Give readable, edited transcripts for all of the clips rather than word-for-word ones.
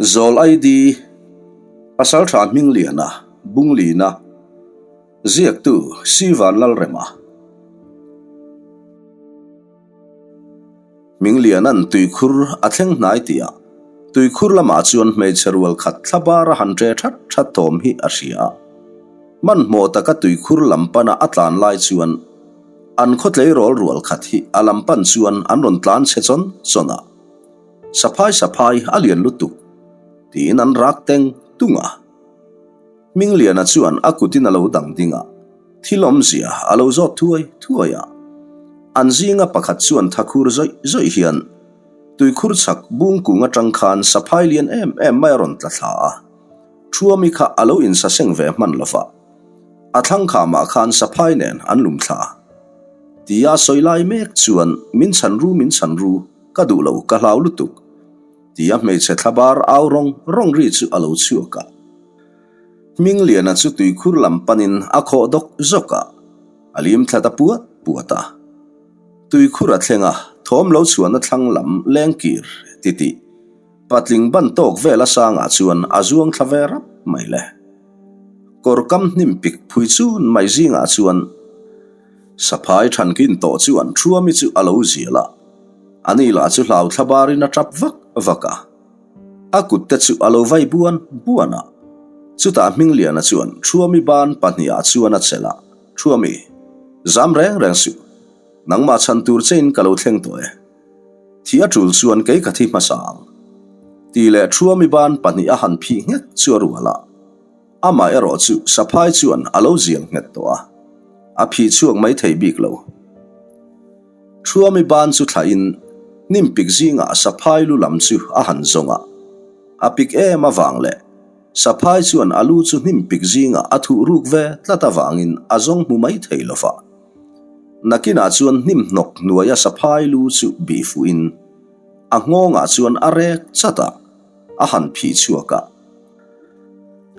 Zawl ID, Pasaltha Hmingliana, Bunglina, Ziaktu Si Vanlalrema. Hmingliana'n tuikhur a thleng hnai tih ah tuikhur lamah chuan hmeichhe rual khat thla bar a han ṭe ṭhat ṭhat thawm hi a hria a. Hmanhmawh taka tuikhur lam pana a tlan lai chuan an khaw tleirawl rual khat hi a lam pan chuan an rawn tlan chhe chawn chawn a. Saphai saphai a lian lutuk tiin an rak teng tung a. Hmingliana chuan a kutin a lo dang ding a, thil awmzia a lo zawt thuai thuai a. An zinga pakhat chuan thakhur zawih zawih hian tuikhur chhak bung kung atang khan saphai lian em em mai a rawn tla thla a. Thuami kha a lo insaseng ve hman lo va, a thlang khamah khan saphai nen an lum thla. Tia sawi lai mek chuan min chhan ru min chhan ru, ka duh lo ka hlau lutuk. Tia hmeichhe thla bar au rawng rawng ri chu a lo chhuak a. Hmingliana chu tuikhur lam panin a khawh dawk zawk a, a lim thla ta puat puat a. Tuikhur a thleng a, thawm lo chhuahna thlang lam lengkir titih. Patling ban tawk vel a sangah chuan a zuang thla ve rap mai le. Kawr kam hnim pik phui chun mai zingah chuan Saphai thankin tawh chuan Thuami chu a lo zial a, ani lah chu hlau thla barin a tap vak vak a. A kut te chu a lo vai buan buan a. Chutah Hmingliana chuan Thuami ban pahniha chuan a chelh a, Thuami, zam reng reng suh. Nangmah chhan tur chein ka lo thleng tawh e. Thi a tul chuan kei ka thi hmasa ang. Tih leh Thuami ban pahnih a han phih nghet chu a rual a. Amah erawh chu Saphai chuan a lo zial nghet tawh a, a phih chhuak mai thei bik lo. Thuami ban chu thlahin hnim pik zingah Saphai lu lam chu a han zawng a. A pik em avang leh Saphai chuan a lu chu hnim pik zingah a thuh ruk ve tlat avangin a zawng hmu mai thei lo va. Nakinah chuan hnim hnawk hnuaia saphai lu chu bih fuhin a nghawngah chuan a rek chat a, a han phih chhuak a.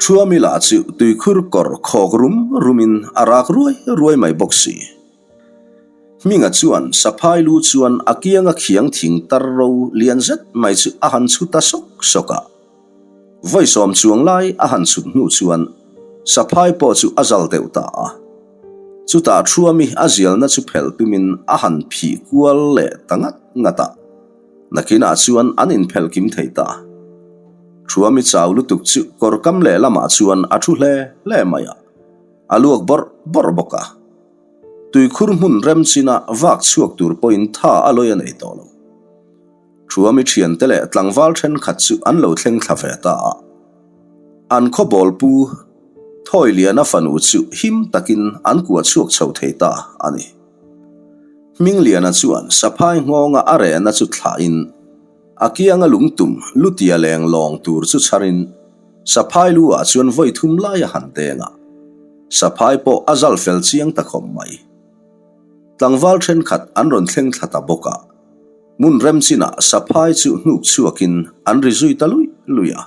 Thuami lah chu tuikhur kawr khawk rum rumin a rak ruai ruai mai bawk si. Hminga chuan saphai lu chuan a kianga khiang thing tar ro lian zet mai chu a han chhu ta sawk sawk a. Vawi sawm chuang lai a han chhut hnu chuan saphai pawh chu a zal deuh ta a. Chutah Thuami a zialna chu phelh tumin a han phih kual leh ta ngat ngat a, nakinah chuan an inphelh kim thei ta. Thuami chau lutuk chu kawr kam leh lamah chuan a thu hle hle mai a, a luak bawrh bawrh bawk a. Tuikhur hmun rem china vak chhuak tur pawhin tha a lawi a nei tawh lo. Thuami thiante leh tlangval thenkhat chu an lo thleng thla ve ta a. An khaw bawl pu Thawiliana fanu chu him takin an kuah chhuak chho thei ta a ni. Hmingliana chuan Saphai nghawnga a rehna chu thlahin a kianga lungtum lutia leng lawng tur chu chharin Saphai lu ah chuan vawi thum lai a han deng a. Saphai pawh a zal fel chiang ta khawp mai. Tlangval thenkhat an rawn thleng thla ta bawk a. Hmun rem chinah saphai chu hnuk chhuakin an ri zui ta luih luih a.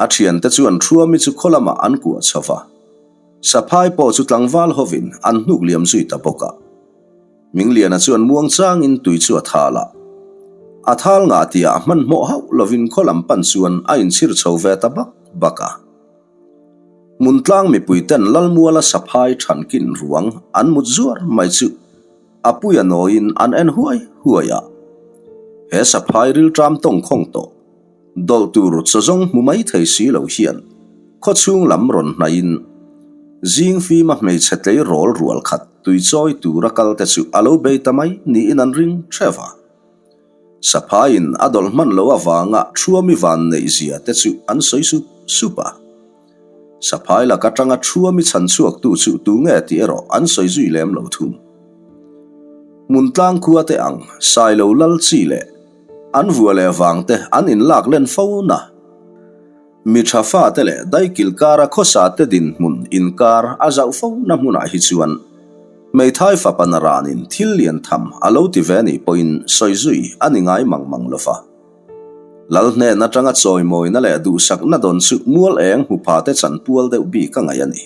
A thiante chuan Thuami chu khaw lamah an kuah chho va. Saphai pawh chu tlangval hovin an hnuk liam zui ta bawk a. Mingliana chuan muang changin tui chu a thal a. A thal ngah tihah hmanhmawh hauh lovin khaw lam pan chuan a inchhir chho ve ta bak bak a. Hmuntlang mipuiten Lalmuala saphai thankin ruang an mut zuar mai chu A puia nawiin an en huai huai a, he saphai rilṭam tawngkhawng tawh dawlh tur chawzawng hmu mai thei si lo hian khawchhung lam rawn hnaihin zing fima hmeichhe tleirawl rual khat tuichawi tura kal te chu a lo bei ta mai niin an ring theuh a. Saphaiin a dawlh hman lo avanga Thuami van neih zia te chu an sawi sup sup a. Saphai lak atanga Thuami chhan chhuaktu chu tu nge tih erawh an sawi zui lem lo thung. Hmuntlang khua te ang Sailo lal chi leh an vua leh vang te an inlak len fo na. Mi tha fa te leh daikil kara khawsa te dinhmun inkar a zauh fo na hmunah hi chuan hmeithai fapa naranin thil lian tham a lo ti ve nih pawhin sawi zui a ni ngai mang mang lo va. Lal hnen atanga chawimawina leh duhsakna dawn chu mual eng hmu pha te chan pual deuh bik a ngaih a ni.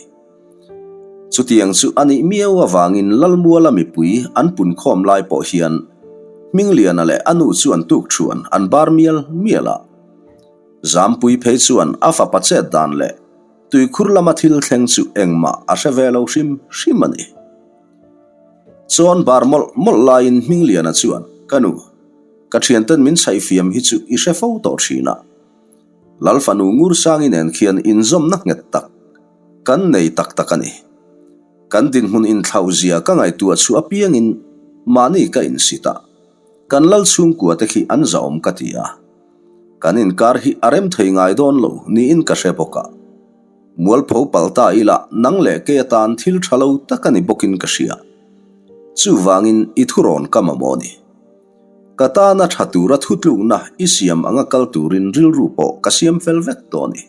Chutiang chu a nih miau avangin Lalmuala mipui an punkhawm lai pawh hian Hmingliana leh a nu chuan tuk thuan an bar mial mial a. Zampui phei chuan a fapa chet dan leh tuikhur lama thil thleng chu engmah a hre ve lo hrim hrim a ni. Chawn bar mawlh mawlh laiin Hmingliana chuan, Ka nu, ka thianten min chhaihfiam hi chu i hre fo tawh thin a. Lal fanu Ngursangi nen khian inzawmna nghet tak kan nei tak tak a ni. Kan dinhmun inthlauh zia ka ngaihtuah chu apiangin mahni ka insit a, kan lal chhungkua te khi an zahawm ka ti a. Kan inkar hi a rem thei ngai dawn lo niin ka hre bawk a. Mualpho pal ta ila nang leh kei atan thil tha lo tak a ni bawkin ka hria. Chuvangin i thurawn ka mamawh a ni. Ka tana tha tura thutlukna i siam anga kal turin rilru pawh ka siam fel vek tawh a ni.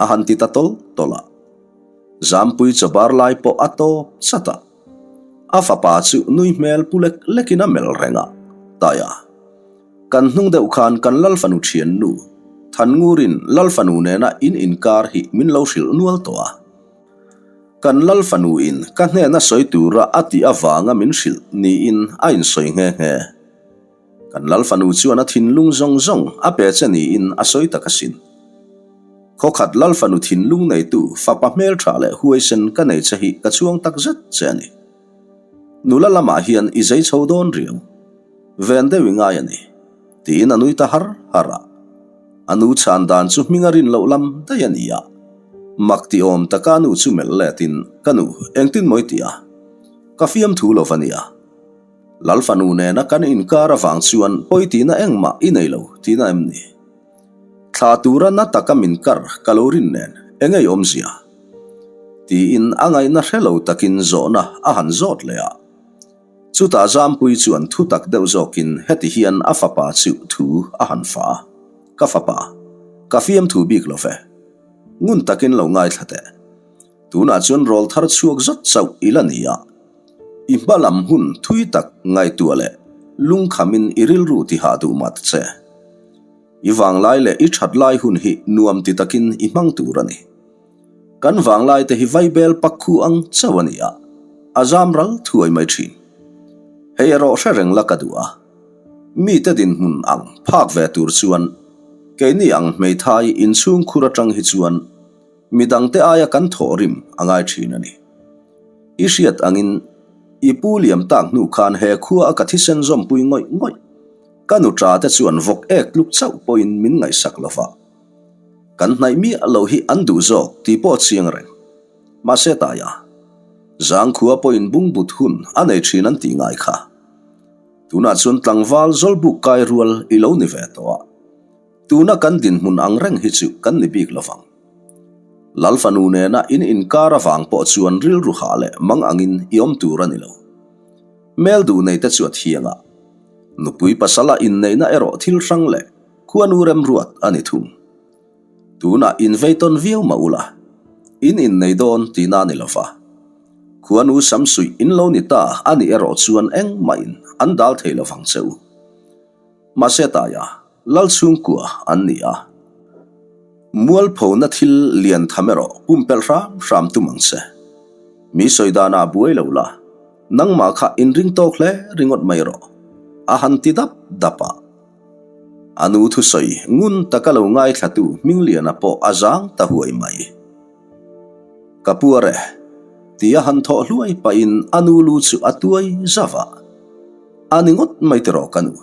A han ti ta tawlh tawlh a. Zampui chawbar lai pawh a tawp chat a. A fapa chu nui hmel pu lek lekin a melh reng a, Taia, kan hnung deuh khan kan Lalfanu thiannu, Thanngûrin Lalfanu nena in inkar hi min lo hrilh nual tawh a. Kan Lalfanuin ka hnena sawi tura a tih avanga min hrilh niin a insawi nghe nghe. Kan Lal fanu chuan a thinlung zawng zawng a pe che niin a sawi tak asin. Khawkhat Lal fanu thinlung neitu fapa hmeltha leh huaisen ka nei che hi ka chhuang tak zet che a ni. Nula lamah hian i zei chho dawn riau. Ven deuh i ngai a ni, tiin a nui ta har har a. A nu chhan dan chu hming a rin loh lam daih a ni a. Mak ti awm taka a nu chu melh letin, Ka nu, engtin maw i ti a? Ka fiamthu lo va nia. Lal fanu nena kan inkar avang chuan pawi tihna engmah i nei lo tihna em ni? Thla tura na taka min kar ka lo rin nen eng ei awmzia? Tiin a ngaihna hre lo takin zawhna a han zawt leh a. Chutah Zampui chuan thu tak deuh zawkin heti hian a fapa chu thu a han fa a, Ka fapa, ka fiamthu bik lo ve. Ngun takin lo ngaithla teh. Tunah chuan rawl thar chhuak zat chauh i la ni a. I hma lam hun thui tak ngaihtuah leh lungkhamin i rilru ti hah duh mah ta che. I vanglai leh i that lai hun hi nuam ti takin i hmang tur a ni. Kan vanglai te hi vaibel pak khu ang chauh a ni a, a zam ral thuai mai thin. Hei erawh hre reng la ka duh a. Mite dinhmun ang phak ve tur chuan keini ang hmeithai inchhungkhur atang hi chuan Midangte aia kan thawh rim a ngai thin a ni. I hriat angin i pu liam tak hnu khan he khua a ka thisen zawmpui ngawih ngawih. Ka nu ta te chuan vawk ek tluk chauh pawhin min ngaihsak lo va. Kan hnaih miah lo hi an duh zawk tih pawh a chiang reng. Mahse taia, zangkhua pawhin bungbut hun a nei thin an tih ngai kha. Tunah chuan tlangval zawlbuk kai rual i lo ni ve tawh a. Tuna kan dinhmun ang reng hi chu kan ni bik lovang. Lal fanu nena in inkar avang pawh chuan rilru hah leh mang angin i awm tur a ni lo. Mel duh nei te chu a thiang a. Nupui pasala inneihna erawh thil hrang leh khuanu remruat a ni thung. Tunah invei tawn viau mah ula, in innei dawn tihna a ni lova. Khuanu samsuih in lo ni ta a nih erawh chuan engmahin an dal thei lovang che u. Mahse taia Lal chhungkua an ni a. Mualphona thil lian tham erawh pumpelh hram hram tum ang che. Mi sawi danah buai lo la, nangmah kha inring tawk hle ringawt mai rawh, a han ti dap dap a. A nu thusawi ngun taka lo ngaithlatu Hmingliana pawh a zang ta huai mai. Ka pu a reh, tia han thawh hluai pahin a nu lu chu a tuai zauh a. A ni ngawt mai tiraw ka nu.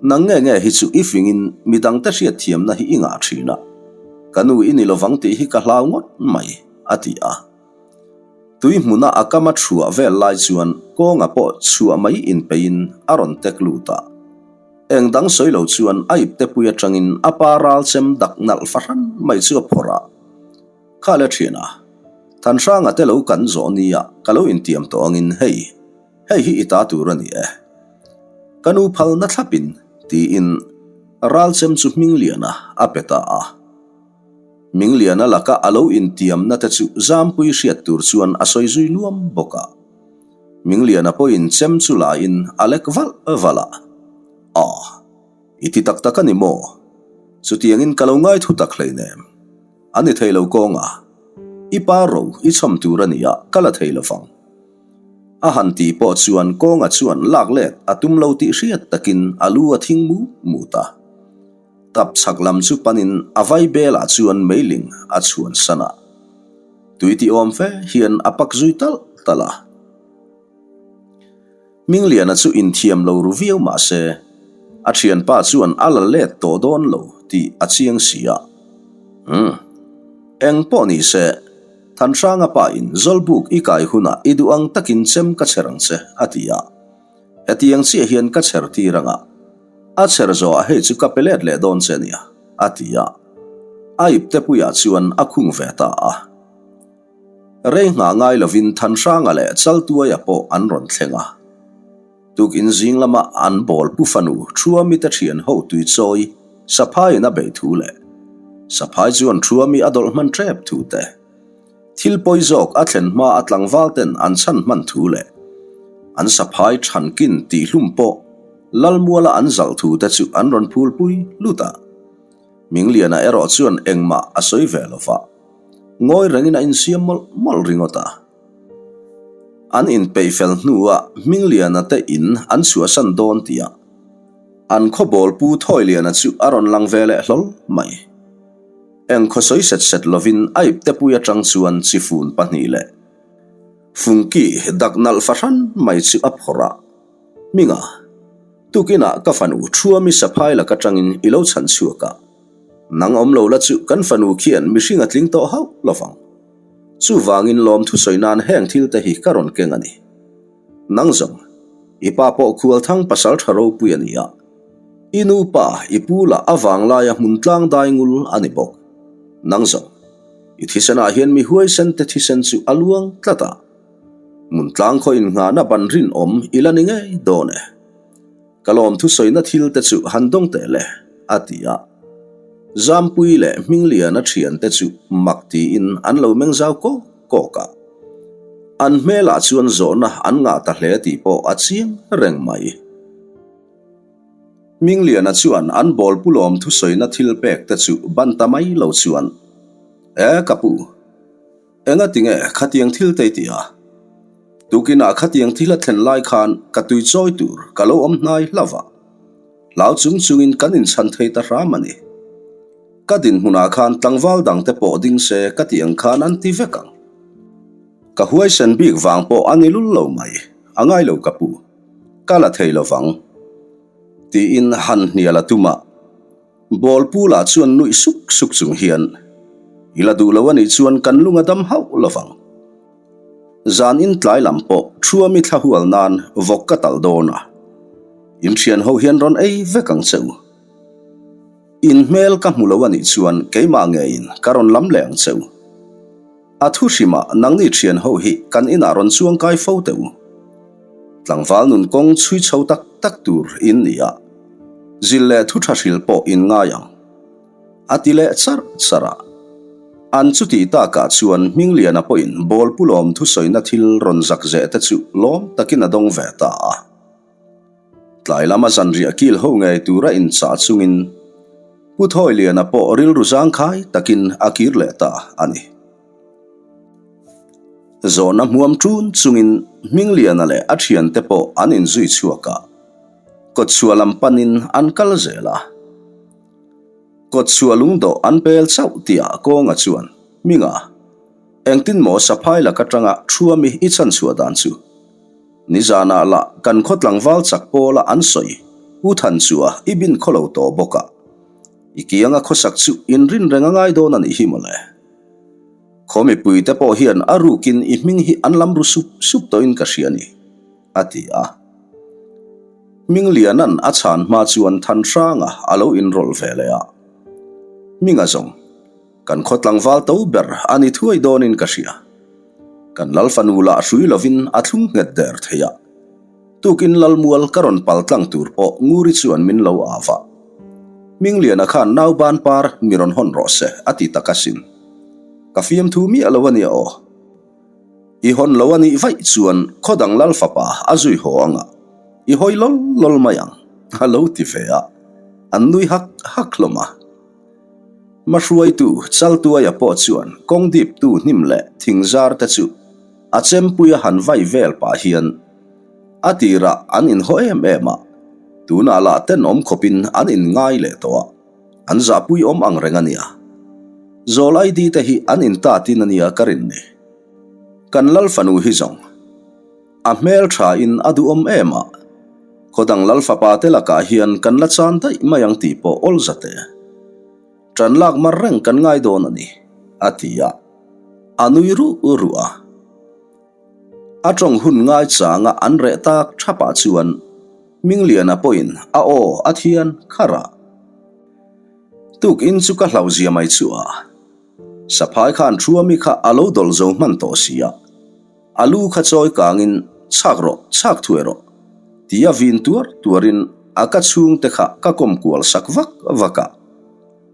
Nang nge nge hi chu i fingin midangte hriatthiamna hi i ngah thin a, ka nu i ni lovang tih hi ka hlau ngawt mai, a ti a. Tui hmuna a kama chhuah vel lai chuan kawnga pawh chhuah mai inpeihin a rawn tek lut a. Eng dang sawi lo chuan a iptepui atangin a pa ral chem dak nalh fahran mai chu a phawrh a. Kha le thian a, Thanhranga te lo kan zawh nia ka lo intiam tawh angin hei, hei hi i ta tur a ni e. Ka nu phal na thlapin tiin ral chem chu Hmingliana a pe ta a. Hmingliana laka a lo intiamna te chu Zampui hriat tur chuan a sawi zui luam bawk a. Hmingliana pawhin chem chu lain a lek valh valh a. Aw. I ti tak tak a ni maw? Chutiangin ka lo ngai thu tak hleinem. A ni thei lo kawnga. I pa ro i chhawm tur a nia, ka la thei lo vang. A han tih pawh chuan kawnga chuan lak let a tum lo tih hriat takin a lu a thing mut mut a. Tap chhak lam chu panin a vaibelah chuan meiling a chhuan san a. Tui ti awm fe hian a pak zui talh talh a. Hmingliana chu inthiam lo ru viau mah se, a thianpa chuan a la let tawh dawn lo tih a chiang si a. Umm. Eng pawh ni se, Thanhranga pa in Zawlbuk i kai hunah i duh ang takin chem ka chher ang che, a ti a. Hetiang chiah hian ka chher tir ang a. A chher zawhah hei chu ka pe let leh dawn che nia, a ti a. A iptepuiah chuan a khung ve ta a. Rei nghah ngai lovin Thanhranga leh Chaltuaia pawh an rawn thleng a. Tukin zing lama an bawl pu fanu Thuami te thian ho tui chawi Saphaiin a beih thu leh Saphai chuan Thuami a dawlh hman tep thu te, thil pawi zawk a thlen hma a tlangval ten an chhan hman thu leh an Saphai thankin tihhlum pawh Lalmuala an zalh thu te chu an rawn phulpui lut a. Mingliana erawh chuan engmah a sawi ve lo va. Ngawi rengin a insiam mawlh mawlh ringawt a. An inpeih fel hnuah Hmingliana te in an chhuahsan dawn tih ah an khaw bawl pu Thawiliana chu a rawn lang ve leh hlawl mai. Eng khaw sawi set set lovin a iptepui atang chuan chifun pahnih leh Fungki dak nalh fahran mai chu a phawrh a. Hminga, tukinah ka fanu Thuami Saphai lak atangin i lo chhan chhuak a. Nang awm lo la chu kan fanu khian mihring a tling tawh hauh lovang. Chuvangin lawmthu sawi nan heng thil te hi ka rawn keng a ni. Nang zawng, i pa pawh Khualthang pasal tha ropui a ni a. I nu pa, i pu lah a vanglaia hmun tlang dai ngul a ni bawk. Nang zawng, i thisenah hian mi huaisen te thisen chu a luang tlat a. Hmun tlang khaw innghahna ban rinawm i la ni ngei dawn e. Ka lawmthu sawina thil te chu han dawng teh le, a ti a. Zampui leh Hmingliana thiante chu mak tiin an lo meng zau kawk kawk a. An hmelah chuan zawhna an ngah ta hle tih pawh a chiang reng mai. Hmingliana chuan an bawl pu lawmthu sawina thil pek te chu ban ta mai lo chuan, E ka pu. Enga tinge khatiang thil te i ti a? Tukinah khatiang thil a thlen lai khan ka tui chawi tur ka lo awm hnai hlauh a. Hlau chung chungin kan inchhan thei ta hram a ni. Ka dinhmunah khan tlangval dangte pawh ding se ka tih ang khan an ti vek ang. Ka huaisen bik vang pawh a ni lul lo mai, a ngai lo ka pu. Ka la thei lo vang. Tiin han hnial a tum a. Ball pu lah chuan nuih suk suk chung hian, I la duh lo a nih chuan kan lung a dam hauh lo vang. Zan in tlai lam pawh Thuami thla hual nan vawk ka talh dawn a, in thian ho hian rawn ei vek ang che u. In hmel ka hmu lo a nih chuan keimah ngeiin ka rawn lam leh ang che u. A thu hrimah nangni thian ho hi kan inah rawn chuang kai fo teh u. Tlangval nun kawng chhui chho tak tak tur in ni a, zil leh thu tha hril pawh in ngai ang. A ti leh charh charh a. An chutih takah chuan Hmingliana pawhin bawl pulawm thusawina thil rawn zak zeh te chu lawm takin a dawng ve ta a. Tlai lama zanriah kil ho ngei tura inchah chungin Pu Thawiliana pawh rilru zangkhai takin a kir leh ta a ni. Zawhna hmuam ṭun chungin Hmingliana leh a ṭhiante pawh an inzui chhuak a, kawtchhuah lam panin an kal zel a. Kawtchhuah lungdawh an pel chauh tihah Kawnga chuan, Hminga, engtin maw Saphai lak aṭanga Ṭhuami i chhanchhuah dan chu? Nizanah lah kan khaw tlangval chak pawla an sawi U Than chu a i bin khaw lo tawh bawk a, i kianga khawsak chu inrin reng a ngai dawn a nih hi mawle. Khaw mipuite pawh hian a rukin i hming hi an lam ru sup sup tawhin ka hria a ni, a ti a. Hmingliana'n a chhan hma chuan Thanhranga a lo inrawlh ve leh a. Hminga zawng. Kan khaw tlangval to ber a ni thuai dawnin ka hria. Kan lal fanu lah hrui lovin a thlung nghet der thei a. Tukin Lalmual ka rawn pal tlang tur pawh Nguri chuan min lo au a. Hmingliana khan nau ban par mi rawn hawn rawh se a ti tak asin. Ka fiamthu miah lo a nia aw. I hawn lo a nih vaih chuan khaw dang lal fapa a zui haw ang a, i hawi lawl lawl mai ang a lo ti ve a. An nui hak hak hlawm a. Hmahruaitu Chaltuaia pawh chuan kawng diptu hnim leh thing zar te chu a chempuia han vai vel pah hian a tirah an inhaw em em a, tunah lah tenawm khawpin an inngai leh tawh a. An zahpui awm ang reng a nia. Zawl ID te hi an intatin a nia ka rin ni. Kan lal fanu hi zawng. A hmel tha in a duhawm em a. Khaw dang lal fapa te lakah hian kan la chan daih mai ang tih pawh awl zat e. Ṭan lak mar reng kan ngai dawn a ni, a ti a. A nui ruh ruh a. A ṭawng hun ngai changa an reh tak ṭhapah chuan Hmingliana pawhin a aw a thian kharh a. Tukin chu ka hlauhzia mai chu a. Saphai khan Ṭhuami kha a lo dawlh zo hman tawh si a. A lu kha chawi kangin chhak rawh, chhak thuai rawh tia vin tuar tuarin a ka chhungte kha ka kawm kual sak vak vak a.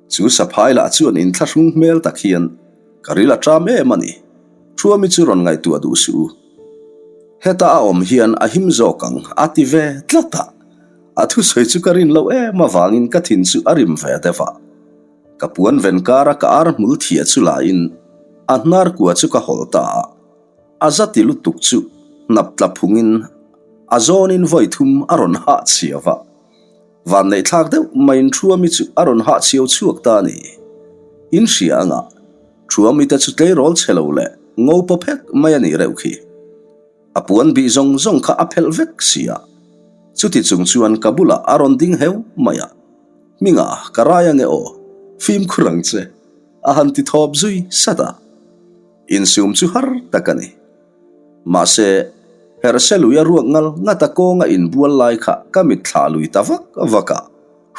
Chu saphai lah chuan inthlahrung hmel tak hian ka ril a ṭam em a ni. Thuami chu rawn ngaihtuah duh suh u. Heta a awm hian a him zawk ang a ti ve tlat a. A thusawi chu ka rin loh em avangin ka thin chu a rim ve deuh a. Ka puan ven kara ka ar hmul thiah chu lain a hnar kua chu ka hawlh ta a. A za ti lutuk chu hnap tla phungin a zawnin vawi thum a rawn hah chhiau a. Vanneih thlak deuh maiin Thuami chu a rawn hah chhiau chhuak ta a ni. In hria anga Thuami te chu tleirawl chhe lo leh ngo paw phek mai a nih reuh khi. A puan bih zawng zawng kha a phelh vek si a. Chuti chung chuan ka bulah a rawn ding heu mai a. Hminga, ka rai ange aw, fimkhur ang che, a han ti thawp zui sat a. Insum chu har tak a ni. Mahse, herhse lui a ruak ngal ngat a kawnga inbual lai kha ka mitthla lui ta vak vak a.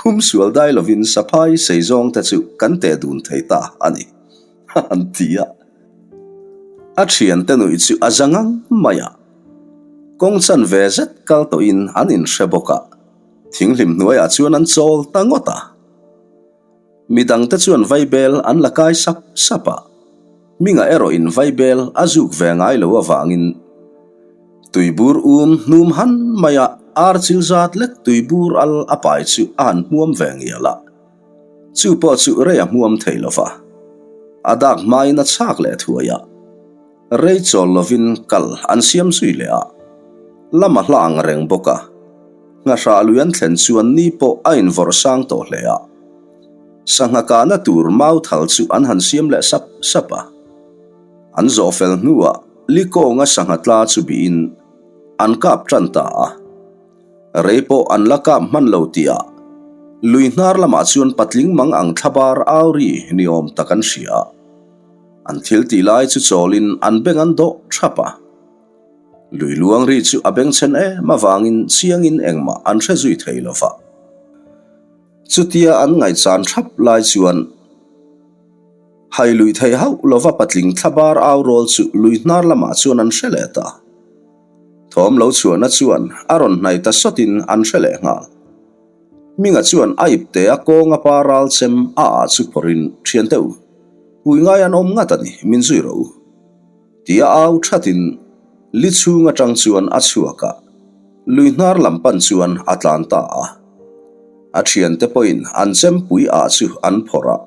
Hum sual dai lovin saphai sei zawng te chu kan teh dun thei ta a ni, a han ti a. A thiante nuih chu a za ngang mai a. Kawng chan ve zet kal tawhin an inhre bawk a, thinghlim hnuaiah chuan an chawl ta ngawt a. Midangte chuan vaibel an la kai sap sap a, Hminga erawhin vaibel a zuk ve ngai lo avangin tuibur um hnum han maia ar chil zat lek tuibur al a pai chu a han hmuam ve ngial a. Chu pawh chu rei a hmuam thei lo va, a dak hmain a chhak leh thuai a, rei chawl lovin kal an siam zui leh a, lam a hla ang reng bawk a, nghahrah lui an thlen chuan ni pawh a invawrh sang tawh hle a, sangha kahna tur mau thal chu an han siam leh sap sap a, an zawh fel hnuah likawnga sangha tla chu bihin an kap tan ta a. Rei pawh an la kap hman lo tihah lui hnar lamah chuan patling mang ang thlabar au ri ni awm tak an hria a. An thil tih lai chu chawlin an beng an dawh thap a. Lui luang ri chu a bengchhen em avangin chiangin engmah an hre zui thei lo va. Chutia an ngaihchan thap lai chuan hai lui thei hauh lova patling thlabar au rawl chu lui hnar lamah chuan an hre leh ta. Thawm lo chhuahna chuan a rawn hnaih ta sawtin an hre leh nghal. Hminga chuan a ipte a kawng a pa ral chem a ah chu phawrhin, Thiante u, pui ngai an awm ngat a ni, min zui rawh u. Tia au thatin li chhung atang chuan a chhuak a, lui hnar lam pan chuan a tlan ta a. A thiante pawhin an chempui ah chu an phawrh a,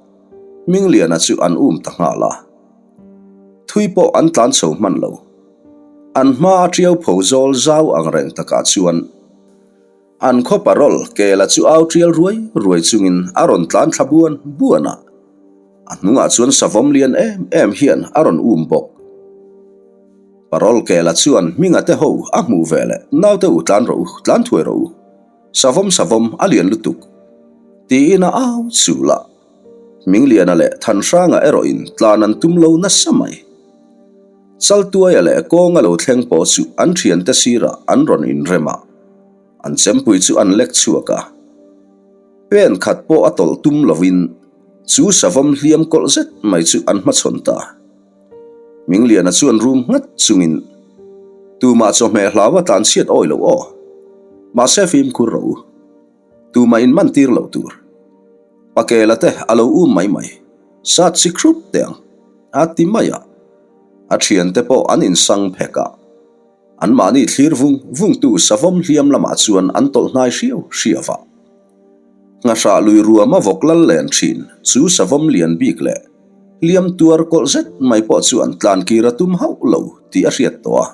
Hmingliana chu an um ta nghal a. Thui pawh an tlan chho hman lo. An hma a tiau pho zawl zau ang reng takah chuan an khaw parawl Kela chu au tial ruai ruai chungin a rawn tlan thla buan buan a. A hnungah chuan savawm lian em em hian a rawn um bawk. Parawl Kela chuan Hminga te ho a hmuh veleh naute u tlan rawh u, tlan thuai rawh u. Savawm savawm a lian lutuk tiin a au chul a. Hmingliana leh Thanhranga erawhin tlan an tum lo nasa mai. Chaltuaia leh kawnga lo thleng pawh chu an thiante sirah an rawn inrem a, an chempui chu an lek chhuak a. Pen khat pawh a tawlh tum lovin chu savawm hliam kawlh zet mai chu an hmachhawn ta. Hmingliana chuan rum nghat chungin, Tumah chawhmeh hlau a tlan chhiat awi lo aw. Mahse fimkhur rawh u. Tumah in man tir loh tur. Pakela te a lo um mai mai. Sat chi khrup teh ang. A ti mai a. A thiante pawh an insang phek a. Anmahni thlir vung vungtu savawm hliam lamah chuan an tawlh hnai hriau hriau a. Nghahrah lui ruama vawk lal len thin chu savawm lian bik leh hliam tuar kawlh zet mai pawh chuan tlankir a tum hauh lo tih a hriat tawh a.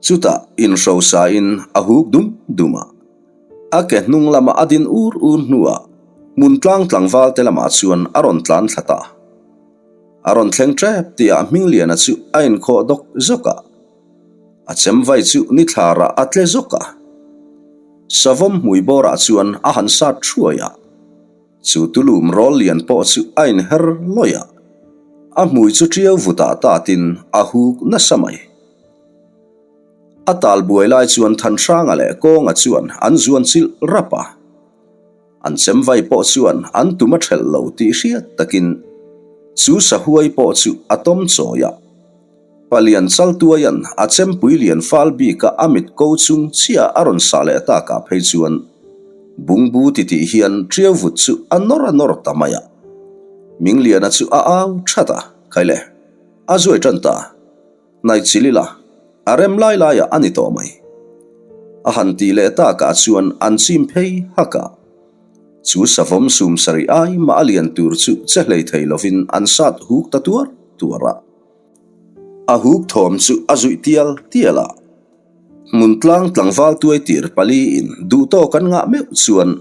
Chutah inhrosain a huk dum dum a. A ke hnung lama a din ur ur hnuah. Hmuntlang tlangval te lamah chuan a rawn tlan thla ta. A rawn thleng tep tihah Hmingliana chu a inkhawh dawk zawk a. A chem vai chu nithlarah a tle zawk a. Savawm hmui bawrah chuan a han sat thuai a. Chu tulum rawl lian pawh chu a inher lawih a. A hmui chu tiau vutah tatin a huk nasa mai. A tal buai lai chuan Thanhranga leh Kawnga chuan an zuan chilh rap a. An chem vai pawh chuan an tum a ṭhelh lo tih hriat takin chu sahuai pawh chu a tawm chawi a. Palian Chaltuaia'n a chempui lian fal bika a mit ko chung chiah a rawn sah leh takah phei chuan bungbu titih hian ṭiau vut chu a nawr a nawr ta mai a. Mingliana chu a au ṭhat a, Khaile, a zuai ṭan ta. Hnaihchilh ila, a rem lai laiah a ni tawh mai. A han tih leh takah chuan an chim phei hak a. Chu savawm sum sarih ai mah a lian tur chu che hlei thei lovin an sat huk ta tuar tuar a. A huk thawm chu a zuih tial tial a. Hmuntlang tlangval tuai tir paliin duhtawk an ngah meuh chuan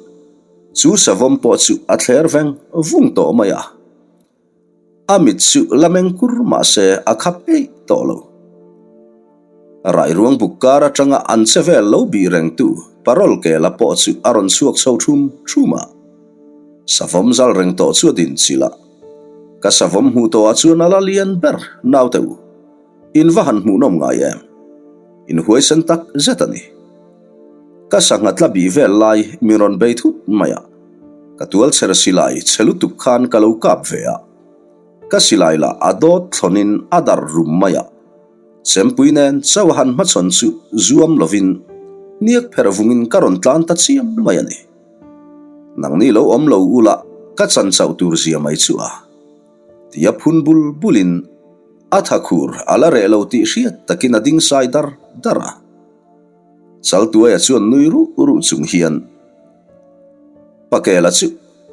chu savawm pawh chu a thler veng vung tawh mai a. A mit chu la meng kur mah se a khap eih tawh lo. Rairuang buk kar atanga an che vel lo bih rengtu parol kela pawh chu a rawn chhuak chho thum thum a. Savawm zal reng tawh chu a din chilh a. Ka savawm hmuh tawhah chuan a la lian ber naute u. In va han hmuhnawm ngai em? In huaisen tak zet a ni. Ka sangha tla bih vel lai min rawn bei thut mai a, ka tual chher silai chhe lutuk khan ka lo kap ve a. Ka silai lah a dawt thlawnin a darh rum mai a. Chempui nen chauh a han hmachhawn chu zuam lovin hniak pherh vungin ka rawn tlan ta chiam mai a ni. Nangni lo awm lo ula ka chan chauh tur zia mai chu a. Tia phun bul bulin a tha khur a la reh lo tih hriat takin a ding sai dar dar a. Chaltuaia chuan nui ruh ruh chung hian, Pakela chu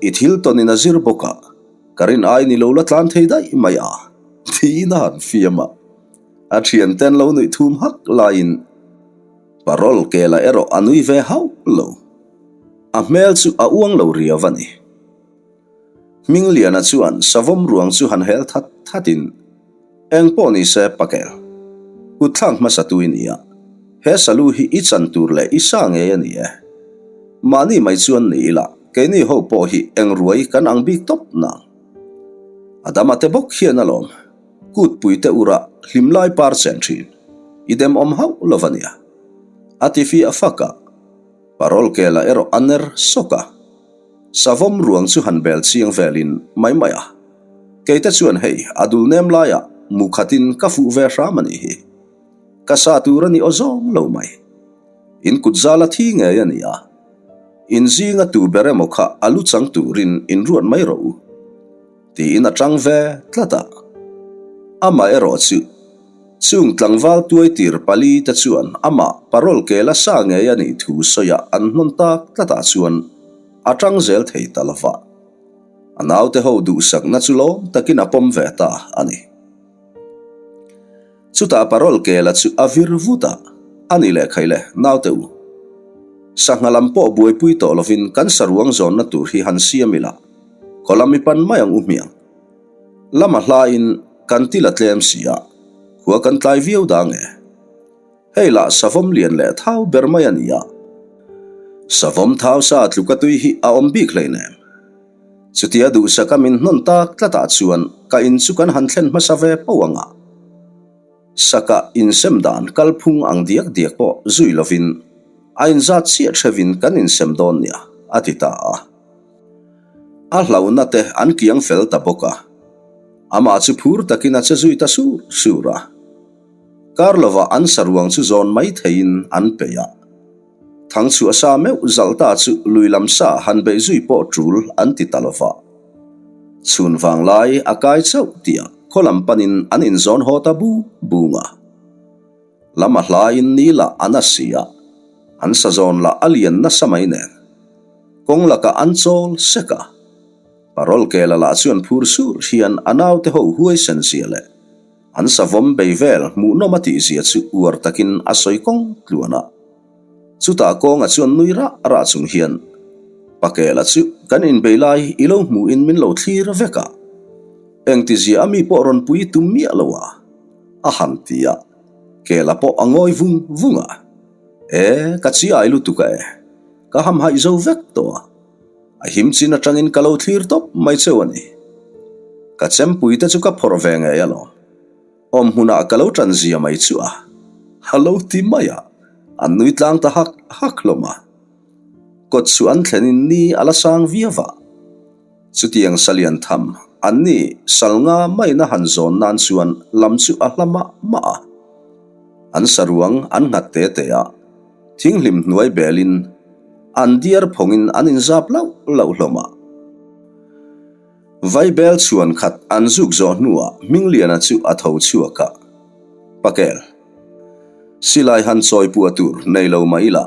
i thil tawnin a zir bawk a, ka rin ai ni lo la tlan thei daih mai a, tiin a han fiam a. A thianten lo nuih thum hak laiin Parol Kela erawh a nui ve hauh lo. A hmel chu a uang lo riau a ni. Hmingliana chuan savawm ruang chu han hel that thatin, Eng pawh ni se Pakel, kutthlak hmasa tu i ni a, he salu hi i chan tur leh i sa ngei a ni e. Mahni mai chuan ni ila, keini ho pawh hi eng ruai kan ang bik tawp nang. A dama te bawk hian alawm, kutpui te ura hlim lai par chen thin, i demawm hauh lo va nia. A ti fiah fak a, Parol Kela erawh a ner sawk a. Savawm ruang chu han bel chiang velin mai mai a, keite chuan hei a dul nem laiah mu khatin ka fuh ve hram a nih hi. Ka sa tur a ni aw zawng lo mai. In kut zal a thi ngei a ni a, in zinga tu ber emaw kha a lu chang turin in ruat mai rawh u, tiin a tang ve tlat a. Amaherawh chu chung tlangval tuai tir pali te chuan amah parol kel a sa ngei a nih thu sawiah an hnawn tak tlatah chuan a tang zel thei ta lo va. A naute ho duhsakna chu lawm takin a pawm ve ta a ni. Chutah parol kela chu a vir vut a, A ni leh khaile, naute u. Sangha lam pawh buaipui tawh lovin kan saruang zawnna tur hi han siam ila, khaw lam i pan mai ang u hmiang. Lama hlain kan ti la tlem si a, khua kan tlai viau da nge? Hei lah savawm lian leh thau ber mai a ni a. Savawm thau sa tluka tui hi a awm bik hleinem. Chutia duhsaka min hnawn tak tlatah chuan ka in chu kan han thlen hmasa ve poh ang a. Saka insem dan kalphung ang diak diak pawh zui lovin a inzat chiah thevin kan insem dawn nia, a ti ta a. A hlauhna te an kiang fel ta bawk a, amah chu phur takin a che zui ta sur sur a. Kar lovah an saruang chu zawn mai theiin an peih a. Thangchhuah sa meuh zalh ta chu lui lam sa han beih zui pawh tul an ti ta lova. Chhun vanglai a kai chauh tih ah khaw lam panin an inzawn haw ta bung bung a. Lam a hlaiin ni lah a na si a, an sa zawn lah a lian nasa mai nen. Kawng lakah an chawl sek a. Parol kela lah chuan phur sur hian a naute ho huaisen zia leh An savawm bei vel hmuhnawm a tihzia chu uar takin a sawi kawng tluan a. Chutah kawnga chuan nui rah rah chung hian. Pakela chu kan inbei lai i lo hmuhin min lo thlir vek a, engtizia a mi pawh rawn pui tum miah lo a, a han ti a, Kela pawh a ngawi vung vung a, E, ka chi ai lutuk a e, ka hamhaih zo vek tawh a, a him chin atangin ka lo thlir tawp mai cheu a ni. Ka chempui te chu ka phawrh ve ngei alawm. Awm hmunah ka lo ṭan zia mai chu a a lo ti mai a, an nui tlang ta hak hak hlawm a. Kawt chu an thlenin ni a la sang viau a. Chutiang salian tham an ni sal nga maina han zawn nan chuan lam chu a hla mah mah a. An saruang an nghat te te a, thinghlim hnuai belin an diar phawngin an inzap lauh lauh hlawm a. Vaibel chhuan khat an zuk zawh hnuah Hmingliana chu a tho chhuak a, Pakel, silai han chawi puah tur nei lo mah ila,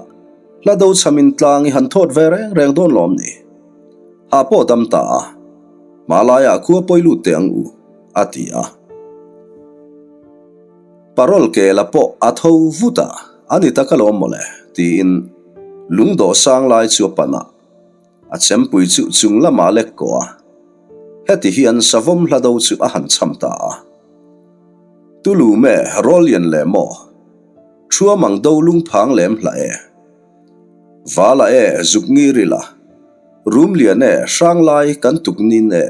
hla do chhamin tlang i han thawt ve reng reng dawn lawm ni? Hah pawh dam ta a, hma laiah khua pawi lut teh ang u, a ti a. Parol kela pawh a tho vut a, A ni tak alawm mawle, tiin lungdawh sang lai chu a pan a. A chempui chu chung lamah lek kawh a, heti hian savawm hla do chu a han cham ta a. Tulume Rawlian leh maw? Thuamang do lungphang lem hlah e. Vala e zuk ngir ila, Rumlian e hranglai kan tuk nin e.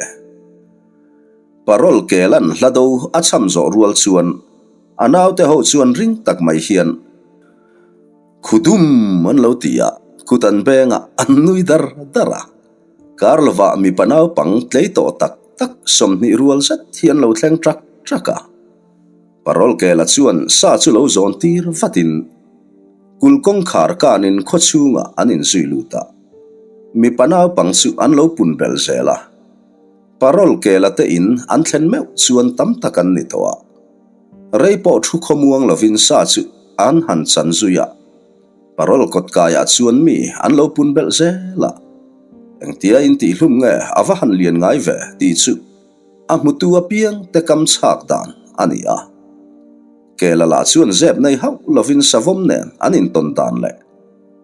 Parol kelan hla do a cham zawh rual chuan a naute ho chuan ring tak mai hian, Khudum an lo ti a, kut an beng a, an nui dar dar a. Kar lovah mipa naupang tlei tawh tak tak 20 rual zet hi an lo thleng ṭak ṭak a. Parol Kela chuan sa chu lo zawn tir vatin kulh kawngkhar kanin khaw chhungah an inzui lut a. Mipa naupang chu an lo pun belh zel a. Parol Kela te in an thlen meuh chuan tam tak an ni tawh a. Rei pawh thu khawmuang lovin sa chu an han chan zui a, parol kawt kaiah chuan mi an lo pun belh zel a. Engtia intihhlum nge a va han lian ngai ve tih chu a hmutu apiang te kam chhak dan a ni a. Kela lah chuan zep nei hauh lovin savawm nen an intawn dan leh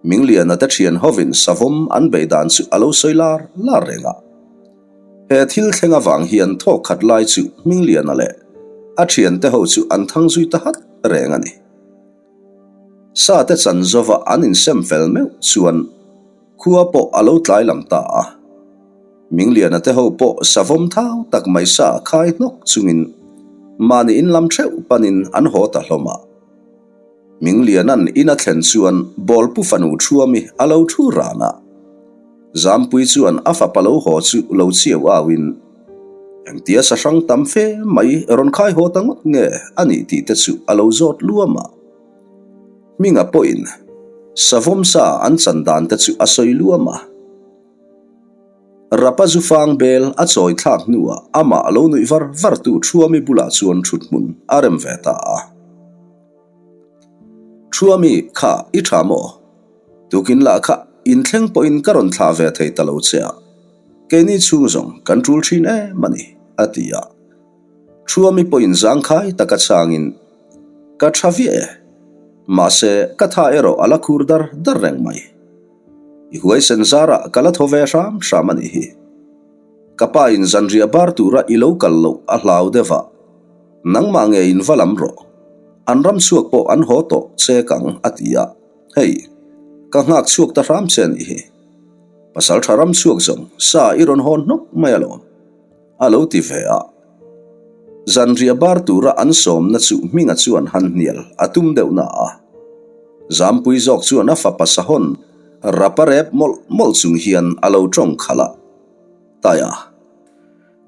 Mingliana te thian hovin savawm an beih dan chu a lo sawi lar lar reng a. He thil thleng avang hian thawk khat lai chu Hmingliana leh a thiante ho chu an thang zui ta hat reng a ni. Sa te chan zova an insem fel meuh chuan khua pawh a lo tlai lam ta a. Hmingliana te ho pawh savawm thau tak mai sa khai hnawk chungin mahni in lam theuh panin an haw ta hlawm a. Hmingliana'n in a thlen chuan Bawlpu fanu Thuami a lo thu ran a. Zampui chuan a fapa lo haw chu lo chiau auin, Engtia sahrang tam fe mai rawn khai haw ta ngawt nge a nih tih te chu a lo zawt luam a. Hminga pawhin savawm sa an chan dan te chu a sawi luam a. Rapa zufang bel a chawi thlak hnuah amah lo nuih var var tu Thuami bulah chuan thuthmun a rem ve ta a. Thuami kha i tha maw? Tukin lah kha inthleng pawhin ka rawn thlah ve thei ta lo che a, keini chhung zawng kan tul thin em a ni, a ti a. Thuami pawhin zangkhai taka changin, Ka tha viah e, mahse ka tha erawh a la khur dar dar reng mai. I huaisen zarah ka la thaw ve hram hram a nih hi. Ka pa in zanriah bar tura i lo kal loh a hlau deuh a, nangmah nge in va lam rawh, an ram chhuak pawh an haw tawh che kang a ti a. Hei, ka nghak chhuak ta hram che a nih hi. Pasal tha ram chhuak zawng sa i rawn hawn hnawk mai alawm, a lo ti ve a. Zanriah bar tura an sawmna chu Hminga chuan han hnial a tum deuh na a. Zampui zawk chuan a fapa Sahawn rapa rep mawlh mawlh chung hian a lo tawng khalh a. Taia,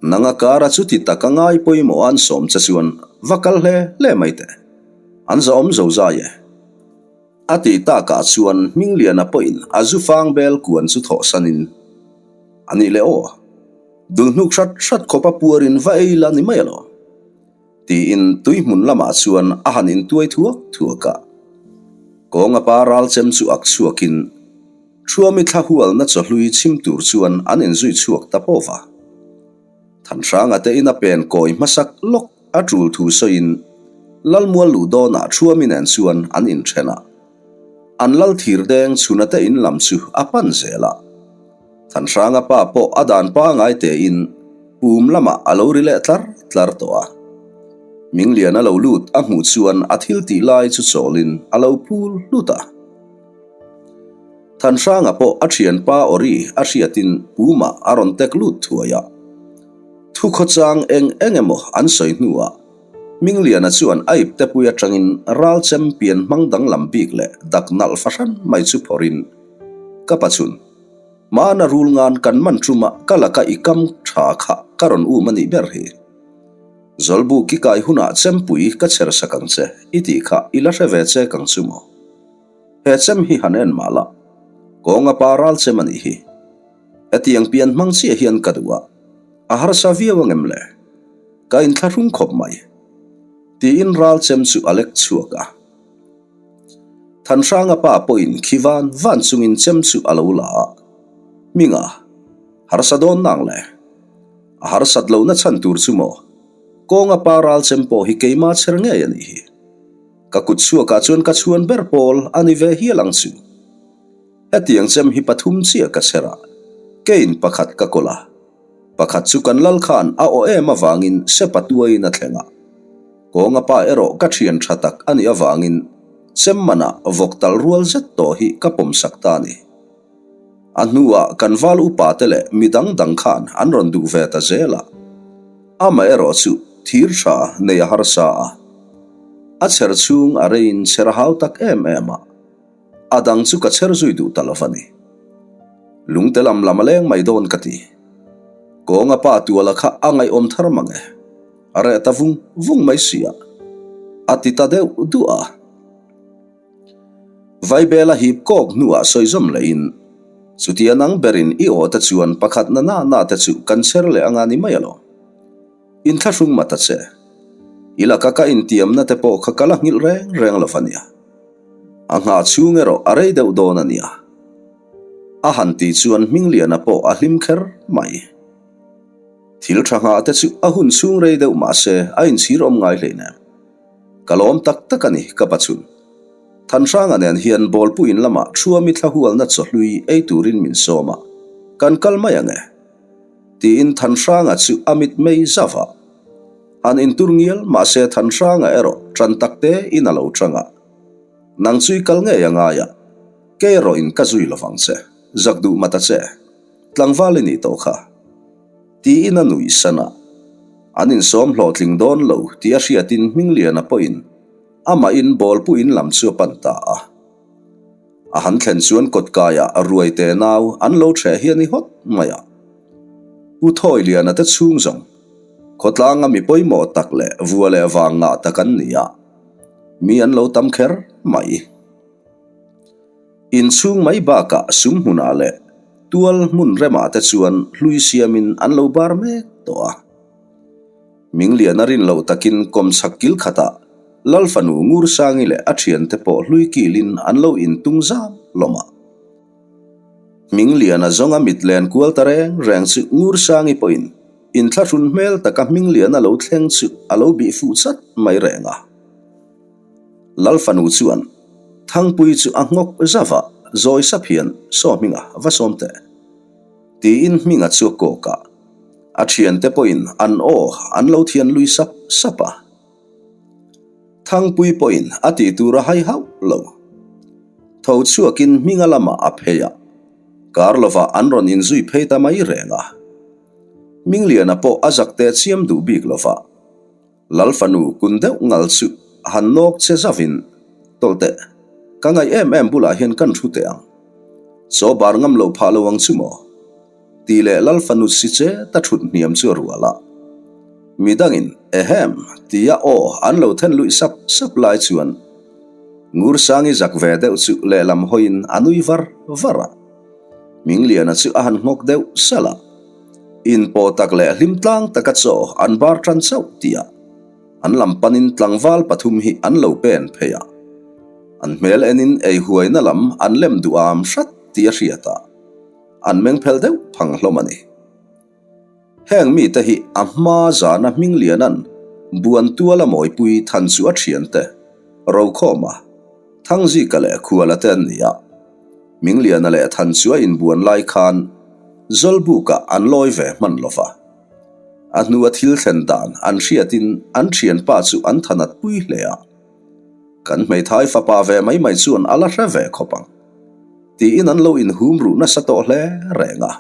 nanga kara chuti taka ngai pawimawh an sawm che chuan va kal hle hle mai teh. An zahawm zo zai e. A tih takah chuan Hmingliana pawhin a zu fang bel kuan chu thawhsanin, A nih leh aw, dul hnuk hrat hrat khawpa puarin va ei la ni mai alawm, tiin tui hmun lamah chuan a han intuai thuak thuak a. Kawnga pa ral chem chu ak chhuakin Thuami thla hualna chawhlui chhim tur chuan an inzui chhuak ta pawh va. Thanhranga te in a pen kawi hmasak lawk a tul thu sawiin Lalmual luh dawnah Thuami nen chuan an inthen a. An lal thir deng chhuna te in lam chu a pan zel a. Thanhranga pa pawh a dan pangai tein pum lamah a lo ri leh tlar tlar tawh a. Mingliana lo lut a hmuh chuan a thil tih lai chu chawlin a lo phul hlut a. Thanhranga pawh a thianpa awri a hriatin pumah a rawn tek lut thuai a. Thukhawchang eng eng emaw an sawi hnuah Mingliana chuan a iptepui atangin ral champion hmang danglam bik leh dak nalh fahran mai chu phawrhin, Ka pachun, hmana rul ngan kan man ṭuma ka laka i kam ṭha kha ka rawn um a nih ber hi. Zawlbuk i kai hunah chempui ka chher sak ang che i tih kha i la hre ve chek ang chu maw? He chem hi han en mah la, kawnga pa ral chem a nih hi. Hetiang pian hmang chiah hian ka duh a, a harsa viau ang em le? Ka inthlahrung khawp mai. Tiin ral chem chu a lek chhuak a. Thanhranga pa pawhin khi van van chungin chem chu a lo la a. Hminga, harsa dawn nang le? A harsat lohna chhan tur chu maw? Kawnga pa ral chem pawh hi keima chher ngei a nih hi. Ka kut chhuakah chuan ka chhuan ber pawl a ni ve hial ang chu. Hetiang chem hi pathum chiah ka chher a, kein pakhat ka kawl a. Pakhat chu kan lal khan a aw em avangin sepa tuaiin a thleng a. Kawnga pa erawh ka thian tha tak a nih avangin chem manah vawk talh rual zet tawh hi ka pawmsak ta a ni. A hnuah kan val upa te leh mi dang dang khan an rawn duh ve ta zel a. Amaherawh chu thir tha nei a harsa a. A chher chhung a reiin chher a hau tak em em a. A dang chu ka chher zui duh ta lo va ni. Lungte lam lam a leng mai dawn ka ti. Kawnga pa tuala kha a ngaihawm thar mang e. A reh ta vung vung mai si a. A ti ta deuh duah a. Vaibela hip kawk hnuah sawi zawm lehin, Chutia nang berin i aw te chuan pakhat na na na te chu kan chher leh anga ni mai alawm. Inthlahrung ma ta che. I laka ka intiamna te pawh kha ka la nghilh reng reng lo va nia. A nghah chhung erawh a rei deuh dawn a nia. A han tih chuan Hmingliana pawh a hlim kher mai. Thil tha nghah te chu a hun chhung rei deuh mah se a inchhir awm ngai hleinem. Ka lawm tak tak a ni ka pachun. Thanhranga nen hian bawlpu in lamah Thuami thlahualna chawhlui ei turin min sawm a, kan kal mai ang e. Tiin Thanhranga chu a mit mei zauh a. Han intur ngial mahse Thanhranga erawh ṭan tak te in a lo ṭang a. Nang chu i kal ngei a ngai a, kei erawh in ka zui lovang che, zak duh mata che, tlangval i nih tawh kha. Tiin a nuih san a. An insawm hlawhtling dawn lo tih a hriatin Hmingliana pawhin amahin bawlpu in lam chu a pan ta a. A han thlen chuan kawtkaiah ruai te nau an lo ṭheh hi a ni hawt mai a. Pu Thawiliana te chhung zawng khawtlanga mi pawimawh tak leh vua leh vang ngah tak an ni a, mi an lo tam kher mai. Inchhung mai bakah sum hmunah leh tual hmun remah te chuan hlui siamin an lo bar mek tawh a. Mingliana rin loh takin kawmchhak kil khatah Lal fanu Ngursangi leh a thiante pawh hlui kilin an lo intung zam hlawm a. Hmingliana zawnga mit len kual ta reng reng chu Ngursangi pawhin inthlahrun hmel taka Hmingliana lo thleng chu a lo bih fuh chat mai reng a. Lal fanu chuan Thangpui chu a nghawk zauh a, zawi sap hian, Saw Hminga, va sawm teh. Tiin Hminga chu a kawk a. A thiante pawhin an aw an lo thian lui sap sap a. Thangpui pawhin a tih tur a hai hauh lo. Tho chhuakin Hminga lamah a phei a, kar lovah an rawn inzui phei ta mai reng a. Hmingliana pawh a zak teh chiam duh bik lovah. Lal fanu kun deuh ngal chu a han nawk che zauhin, Tawlh teh, ka ngaih em em bulah hian kan thu teh ang. Chaw bar ngam loh phah lo ang chu maw? Tih leh Lal fanu si che ta thut hniam chu a rual a. Midangin, Ehem! tia aw an lo then luih sap sap lai chuan Ngursangi zak ve deuh chu lehlam hawiin a nui var var a. Mingliana chu a han nghawk deuh salh a. Inpawh tak leh hlim tlang taka chaw an bar tan chauh tih ah an lam panin tlangval pathum hi an lo pen phei a. An hmel enin ei huaina lam an lem duh am hrat tih a hriat a, an meng phel deuh phang hlawm a ni. Heng mite hi a hma zana Hmingliana'n Buantuala mawipui than chu a thiante, Rokhawma, Thangzika leh Khuala te an ni a. Mingliana leh Thanchua inbuan lai khan. Zawlbukah an lawi ve hman lo va. A hnua thil thlen dan an hriatin an thianpa chu an thanat pui hle a. Kan hmeithai fapa ve mai mai chuan a la hre ve khawp ang. Tiin an lo inhum ruh nasa tawh hle reng a.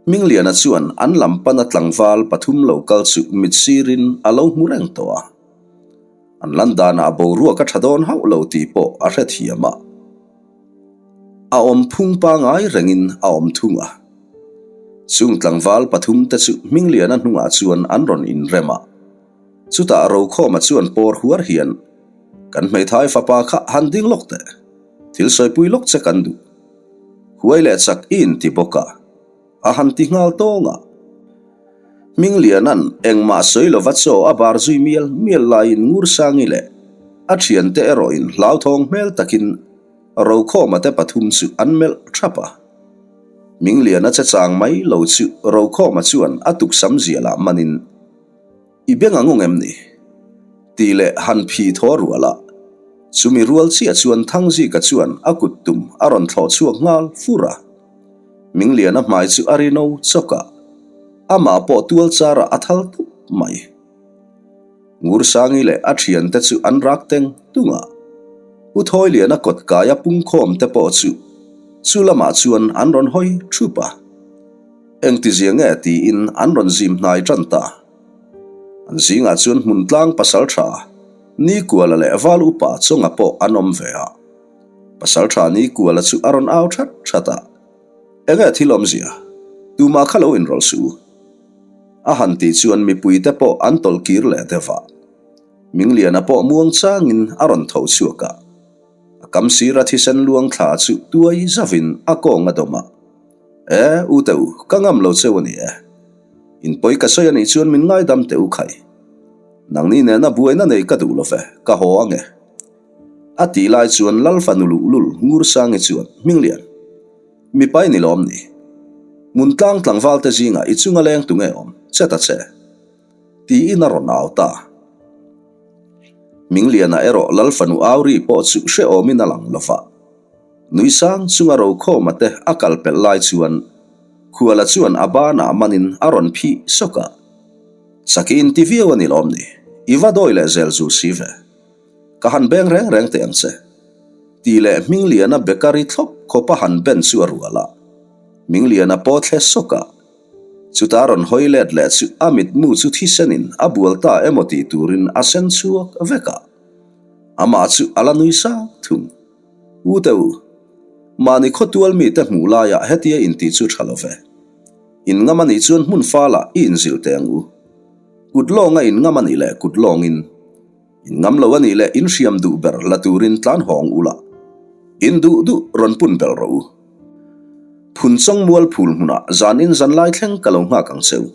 Hmingliana chuan an lam pana tlangval pathum lo kal chu mit sirin a lo hmu reng tawh a. An lan danah boruak a tha dawn hauh lo tih pawh a hrethiam a. A awm phung pangai rengin a awm thung a. Chung tlangval pathum te chu Hmingliana hnungah chuan an rawn inrem a. Chutah Rokhawma chuan pawr huar hian, Kan hmeithai fapa kha han ding lawk teh. Thil sawipui lawk che kan duh. Huai leh chak i inti bawk a, a han ti nghal tawng a. Hmingliana'n engmah sawi lova chaw a bar zui mial mial laiin Ngursangi leh a thiante erawhin hlauthawng hmel takin Rokhawma te pathum chu an melh thap a. Hmingliana che chang mai lo chu Rokhawma chuan a tuksam zialah manin, I beng ang ung em ni? Tih leh han phi thaw rual a. Chumi rual chiah chuan Thangzika chuan a kut tum a rawn thlawh chhuak nghal fur a. Mingliana hmai chu a ri no chawk a, amah pawh tual charah a thal tup mai. Ngursangi leh a thiante chu an rak teng tung a. Pu Thawiliana kawt kaia pungkhawm te pawh chu chu lamah chuan an rawn hawi thup a. Engtizia nge tiin an rawn zim hnai tan ta. An zingah chuan hmun tlang pasal tha Nikuala leh Val upa chawnga pawh an awm ve a. Pasal tha Nikuala chu a rawn au that that a, Enge thil awmzia? Tumah kha lo inrawlh suh u. A han tih chuan mipuite pawh an tawlh kir leh deuh a. Mingliana pawh muang changin a rawn tho chhuak a. A kam sira thisen luang thla chu tuai zavin a kawng a dawm a. E, u teh u, ka ngam lo cheu a ni e. In pawi ka sawi a nih chuan min ngaidam teh u khai. Nangni nena buaina nei ka duh lo ve, ka haw ang e. A tih lai chuan Lal fanu luhlul Ngursangi chuan, Hminglian, mipa i ni lawm ni? Hmuntlang tlangval te zingah i chunga leng tunge awm, che ta che. Tiin a rawn au ta. Hmingliana erawh Lal fanu au ri pawh chu hrehawmin a lang lo va. Nui sang chunga Rokhawma te a kal pelh lai chuan Khuala chuan a banah manin a rawn phih sawk a. Chaki inti viau a ni lawm ni? I va dawi leh zel zu si ve. Ka han beng reng reng teh ang che. Tih leh Hmingliana bakery thlawp khawpa han ben chu a rual a. Hmingliana pawh thle sawk a. Chuta rawn hawi let leh chu a mitmu chu thisenin a bual ta emaw tih turin a sen chhuak vek a. Amah chu a la nui sang thung. U te u, mahni khawtual mite hmuh laiah hetia intih chu tha lo ve. In ngam a nih chuan hmun falah i inzilh teh ang u. Kut lawnga in ngam a nih leh kut lawngin. In ngam lo a nih leh in hriam duh ber la turin tlan hawng u la. In duh duh rawn pun belh rawh u. Phun chawng mual phul hmunah zanin zanlai thleng ka lo nghak ang che u.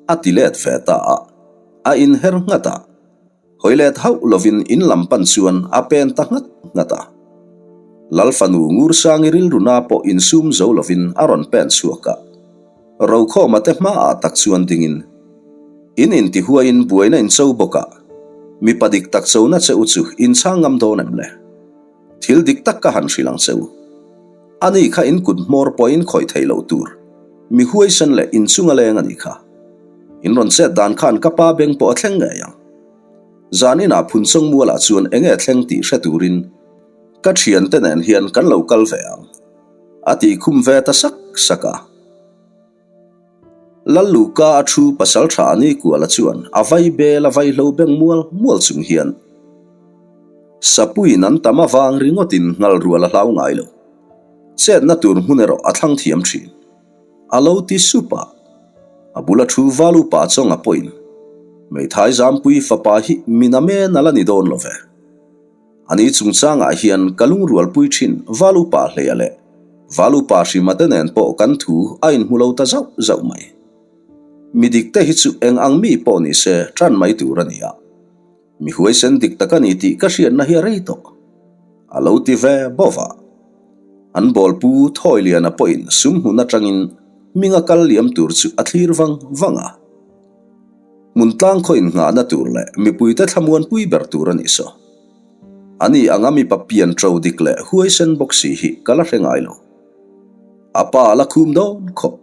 A ti let ve ta a, a inher nghat a. Hawi let hauh lovin in lam pan chuan a pen ta nghat nghat a. Lal fanu Ngursangi rilruna pawh insum zo lovin a rawn pen chhuak a. Rokhawma te hmaah tak chuan dingin, In intihuaiin buaina in cho bawk a, mipa dik tak chona che u chu in chhang ngam dawn em le? Thil dik tak ka han hrilh ang che u. Ani kha in kut hmawr pawhin khawih theih loh tur, mi huaisen leh inchunga leng a nih kha. In rawn chet dan khan ka pa beng pawh a thleng ngei ang. Zan inah Phunchawng mualah chuan enge thleng tih hre turin ka thiante nen hian kan lo kal ve ang, a tih khum ve ta sak sak a. Lal Luka a thu pasal tha a ni kuala chuan a vai bel a vaihlo beng mual mual chung hian Sapuiin an tam avang ringawtin nghal rual a hlau ngai lo. Chetna tur hmun erawh a thlang thiam thin. A lo ti sup a, a bula thu val upa chawnga pawhin, Hmeithai Zampui fapa hi min a men a la ni dawn lo ve. Ani chungchangah hian ka lungrualpui thin val upa hleia leh val upa hrima te nen pawh kan thu a inhmu lo ta zauh zauh mai. Mi dik te hi chu eng ang mi pawh ni se tan mai tur a ni a. Mi huaisen dik tak a ni tih ka hriatna hi a rei tawh. A lo ti ve bawk a. An bawlpu Thawiliana pawhin sum hmun atangin hminga kal liam tur chu a thlir vang vang a. Hmun tlang khaw innghahna tur leh mipuite thlamuanpui ber tur a nih saw. Ani anga mipa pian ṭo dik leh huaisen bawk si hi ka la hre ngai lo. A pa a la khum dawn khawp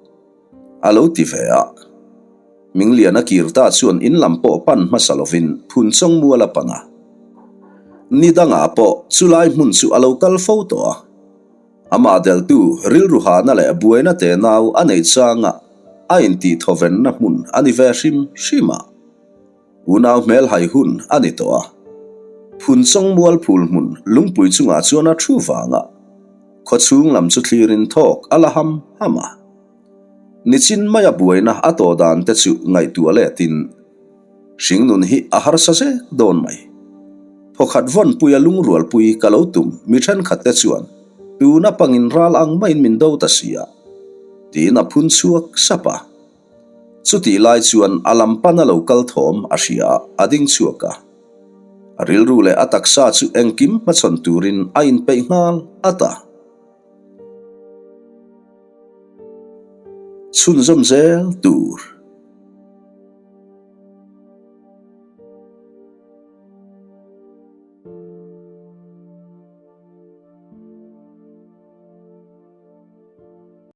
a lo ti ve a. Mingliana kir ta chuan in lam pawh pan hmasa lovin Phunchawng mual a pan a. Ni dangah pawh chulai hmun chu a lo kal fo tawh a. Amah deltu rilru hahna leh buaina tenau a neih changa a intihthawenna hmun a ni ve hrim hrim a. Unau hmel hai hun a ni tawh a. Phunchawng mual phul hmun lungpui chungah chuan a thu vang a, khawchhung lam chu thlirin thawk a la ham ham a. Nichin maia buaina a tawh dan te chu ngaihtuah letin hringnun hi a harsa zek dawn mai. Phawkhat vawnpuia lungrualpui ka lo tum mi thenkhat te chuan tuna pangin ral ang maiin min do ta si a, tiin a phun chhuak sap a. Chutih lai chuan a lam pan a lo kal thawm a hria a, a ding chhuak a. A rilru leh a taksa chu engkim hmachhawn turin a inpeih nghal at a. Chhunzawm zel tur.